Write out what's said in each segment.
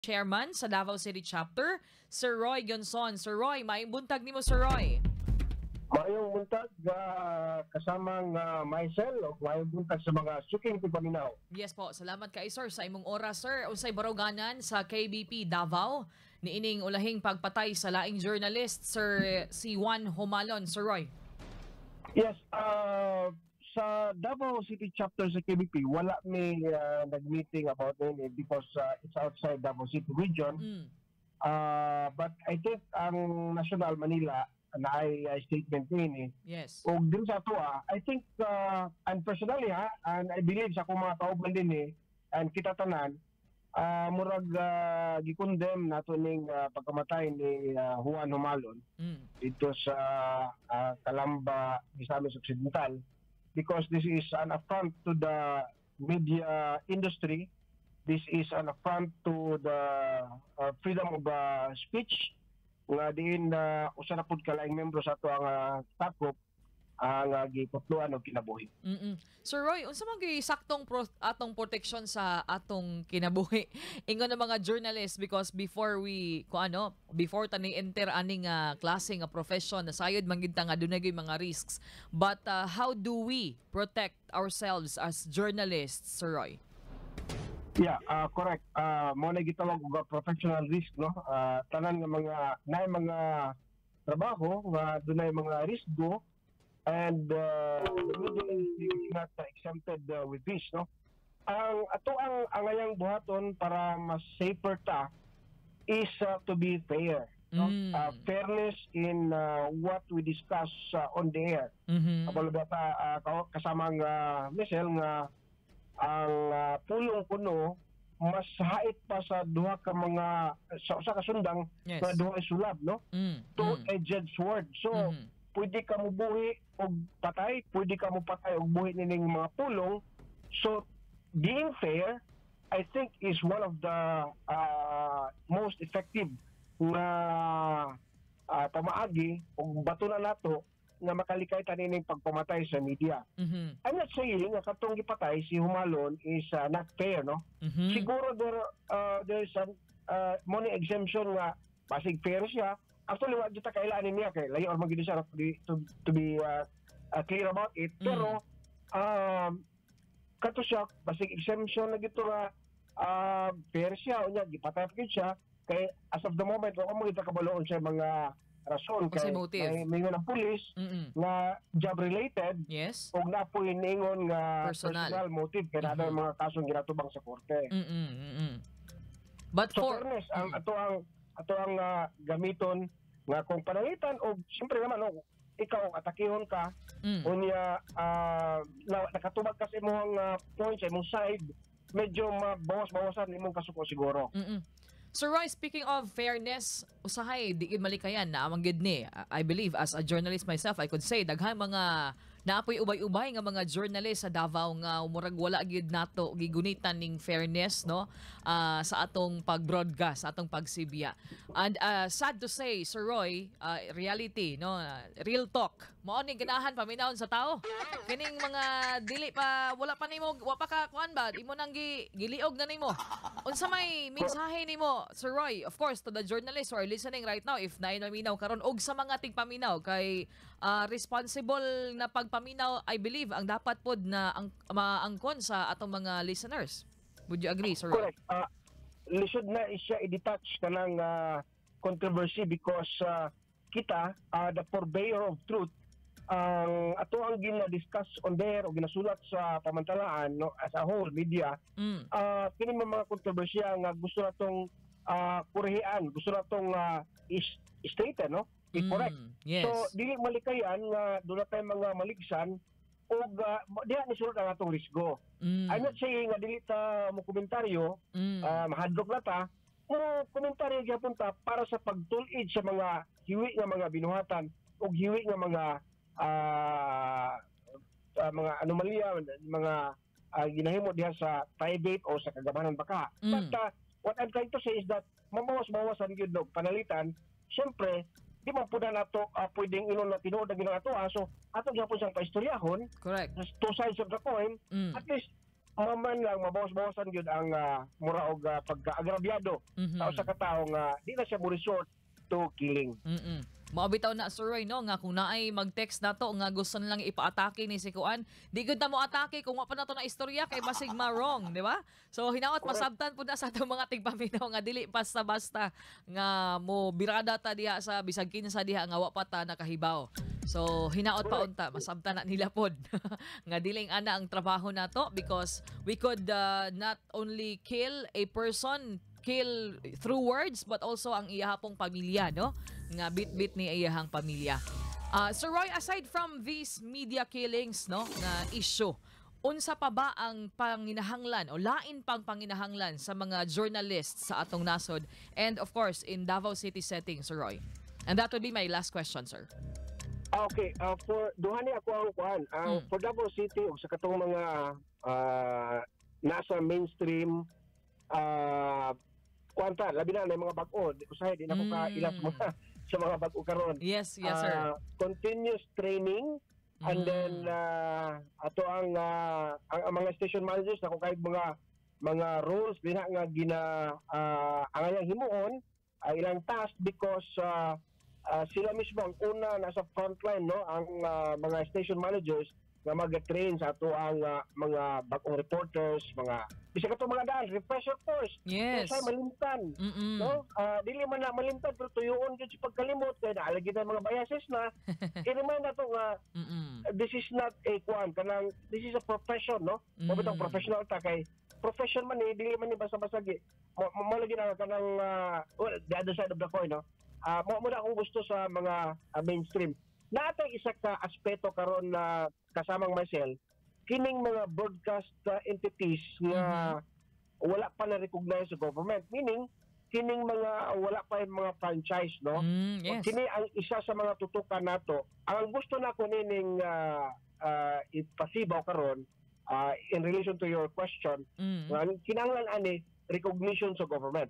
Chairman sa Davao City Chapter, Sir Roy Gonzon. Sir Roy, maayong buntag nimo, Sir Roy. Maayong buntag, kasamang Michael, o maayong buntag sa mga suking tigpaminaw. Yes po, salamat kay sir sa imong oras, sir. Unsay baruganan sa KBP Davao niining ulahing pagpatay sa laing journalist, Sir si Juan Humalon, Sir Roy? Yes, sa Davao City Chapter sa KBP, wala may nag-meeting about it because it's outside Davao City region. But I think ang National Manila na ay statement din eh. Og din sa ato I think and personally ha, and I believe sa akong mga kauban din eh, and kita tanan, murag gi-condemn nato ning pagkamatay ni Juan Humalon dito sa Calamba, Misamis Occidental, because this is an affront to the media industry. This is an affront to the freedom of speech nga diin na usa na pud ka laing membro sa ato ang sakop ang giputluan og kinabuhi. Sir Roy, unsa man gyud saktong atong protection sa atong kinabuhi? Ingon ng mga journalists, because before we ko ano, before ta ni enter aning klase nga profession, nasayod man gyud ta nga dunay gyud mga risks. But how do we protect ourselves as journalists, Sir Roy? Yeah, correct. Mo na gitawag og professional risk, no? Tanan nga mga naay mga trabaho nga dunay mga risgo and the media industry is not exempted with this, no? Ang ato ang angayang buhaton para mas safer ta is to be fair, no? Fairness in what we discuss on the air. Kabalo ba ta kasamang Michelle nga ang pulong kuno mas hait pa sa duha ka mga sa usa ka sundang nga duha ay sulab, no? Two-edged sword. So pwede ka mobuhi og patay, pwede ka mo patay og buhi nining mga pulong. So being fair, I think, is one of the most effective nga pamaagi og bato na nato nga makalikay ta nining pagpamatay sa media. I'm not saying nga katong gipatay si Humalon is not fair, no? Siguro there's an money exemption nga basig fair siya. Actually, wa jud ta kailangan niya kay layo or magid siya to be clear about it. Pero kato siya basig exemption na gito nga fair siya, unya gipatay pa gyud siya kay as of the moment wa mo kita kabaloon sa mga rason Unsay kay motive? May mingon ang pulis nga job related ug napoy ningon nga Personal. Personal motive kay naa mga kasong ginatubang sa korte. But So for fairness ang ato ang gamiton nga kung pananglitan og siyempre naman, no, ikaw atakihon ka, unya nakatubag ka sa imong point, sa imong side, medyo mabawas-bawasan imong kasuko siguro. Sir Roy, speaking of fairness, usahay di gid malikayan na amang gid ni. I believe as a journalist myself, I could say daghan mga naapoy ubay-ubay nga mga journalist sa Davao nga murag wala gyud nato gigunitan ning fairness, no, sa atong pag-broadcast, sa atong pagsibya. And sad to say, Sir Roy, reality, no, real talk. Mao ni ganahan paminawon sa tao. Kining mga dili pa, wala pa nimo, wa pa ka kuan ba, imo nang giliog na nimo. Unsa may mensahe nimo, Sir Roy? Of course, to the journalists who are listening right now, if naay naminaw karon og sa mga tigpaminaw kay responsible na pagpaminaw, I believe ang dapat pod na ang maangkon sa atong mga listeners. Would you agree, Sir Roy? Correct. Lisod na siya i-detach kanang controversy because kita, the purveyor of truth, ang ato ang gina-discuss on there o ginasulat sa pamantalaan, no, as a whole media, kini mga kontrobersiya nga gusto natong kurehian, gusto natong is straighten, no, i-correct. So dili malikayan nga doon na tayo mga maligsan og diha ni sulod ang atong risgo. I'm not saying nga dili ta mo komentaryo, mahadlok na ta, mo komentaryo gyapon ta para sa pagtul-id sa mga hiwi nga mga binuhatan ug hiwi nga mga mga anomalya, mga ginahimo diha sa private o sa kagamanan baka. But what I'm trying to say is that mabawas-bawasan gyud og panalitan, siyempre di man pud na nato pwedeng inon na tinuod na ginawa ato. So ato gyapon siyang paistoryahon, two sides of the coin, at least maman lang mabawas-bawasan gyud ang mura og pagka-agrabyado sa usa ka tawo nga di na siya mo resort to killing. Mao bitaw na, Sir Roy, no, nga kung naay mag-text nato nga gusto na lang ipa-atake ni si Kuan, di gud ta mo atake kung wa pa nato na istorya kay basig ma-wrong, di ba? So hinaot masabtan pud na sa atong mga tigpaminaw nga dili basta-basta nga mo birada ta diha sa bisag kinsa diha nga wa pa ta nakahibaw. So hinaot pa unta masabtan na nila pod nga diling ana ang trabaho nato because we could not only kill a person, kill through words, but also ang iyahapong pamilya, no, nga bit-bit ni iyahang pamilya. Sir Roy, aside from these media killings, no, nga issue, unsa pa ba ang panginahanglan o lain pang panginahanglan sa mga journalists sa atong nasod and of course in Davao City setting, Sir Roy? And that would be my last question, sir. Ah, okay, for duha ni ako ang kuan. Ang for Davao City ug sa katong mga nasa mainstream kuan ta, labi na mga bag-o. Usahay di na ko kaila sa mga bag-o karon. Yes, sir. Continuous training and then ato ang mga station managers na kung kahit mga roles dinha nga gina ang himuon ay ilang task because sila mismo ang una nasa frontline, no, ang mga station managers nga mag-train sa ato ang mga bagong reporters, mga bisag ato mga daan refresher course. Kaya malimtan. No? Dili man na malimtan pero tuyoon gyud sa pagkalimot kay naalagi na mga biases na. I-remind nato nga this is not a kuan, kanang this is a profession, no? Mm. Professional ta kay profession man ni, dili man ni basta-basta gi. Mo lagi na kanang well, the other side of the coin, no? Mo na akong gusto sa mga mainstream. Naatay isa ka aspeto karon na kasamang Marcel, kining mga broadcast entities nga wala pa na-recognize sa government. Meaning, kining mga wala pa yung mga franchise, no? Kini ang isa sa mga tutukan nato. Ang gusto nako nining ipasibaw karon in relation to your question, nga kinahanglan ani recognition sa government.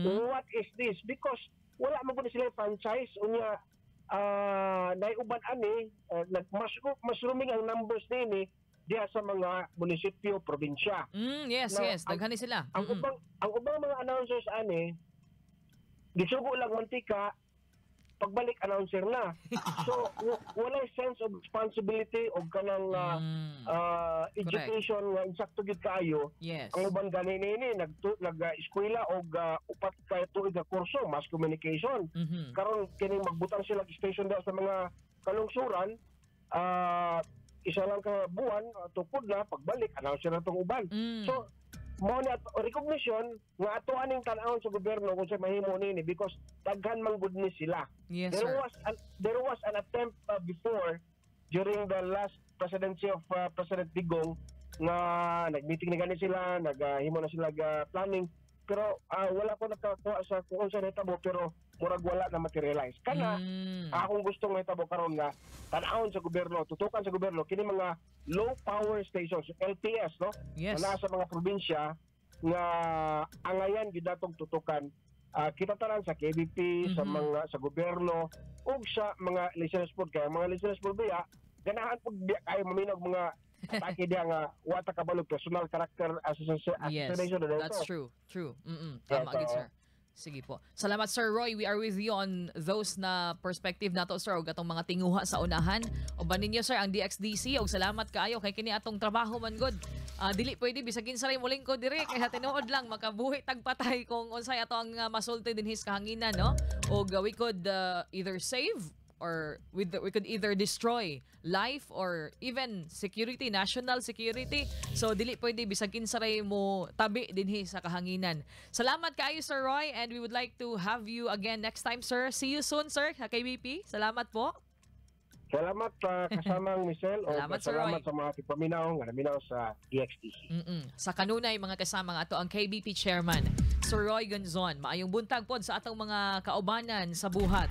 What is this? Because wala man gud sila franchise, unya naiuban ani nag-mushroom mushrooming ang numbers nini diha sa mga munisipyo, probinsya. Now, yes, daghan ni sila. Ang ubang mga announcers ani gisugo lang mantika, pagbalik announcer na. So walay sense of responsibility o kanang education nga insakto gyud kaayo. Ang uban gani nini nag eskwela og 4 ka tuig nga kurso mass communication. Karon kining magbutang sila og station daw sa mga kalungsuran, isa lang ka buwan, tukod na, pagbalik announcer na tong uban. So mao ni recognition nga ato aning tan-awon sa gobyerno kung sa mahimo nini because daghan man gud ni sila. There was an attempt before during the last presidency of President Digong nga nag-meeting na gani sila, naghimo na sila planning, pero wala ko nakakuha sa kung unsa nahitabo, pero murag wala na materialize. Kana akong gustong mahitabo karon nga tan-awon sa gobyerno, tutukan sa gobyerno kini mga low power stations, LPS, no? Na nasa mga probinsya nga angayan gyud natong tutukan. Kita tanan sa KBP, sa mga sa gobyerno ug sa mga listeners pod, kay ang mga listeners pod biya ganahan pud biya kayo maminaw og mga atake diha nga wa ta kabalo personal character assassination na That's dito. True. True. Tama Yes, gid, oo. sir. Sige po. Salamat, Sir Roy. We are with you on those na perspective nato, sir, ug atong mga tinguha sa unahan. Uban ninyo, sir, ang DXDC ug salamat kaayo kay kini atong trabaho man gud. Dili pwede bisag kinsa ray molingkod diri kay tinuod lang makabuhi tagpatay kung unsay ato ang masulti dinhi sa kahanginan, no? Ug we could either save or we could either destroy life or even security, national security. So dili pwede bisag kinsa ray mo tabi dinhi sa kahanginan. Salamat kaayo, Sir Roy, and we would like to have you again next time, sir. See you soon, sir, sa KBP. Salamat po. Salamat, kasamang Michelle, o Salamat, Sir salamat Roy. sa mga tigpaminaw nga naminaw sa DXDC. Sa kanunay, mga kasama, nga ato ang KBP Chairman, Sir Roy Ganzon. Maayong buntag pod sa atong mga kaubanan sa buhat.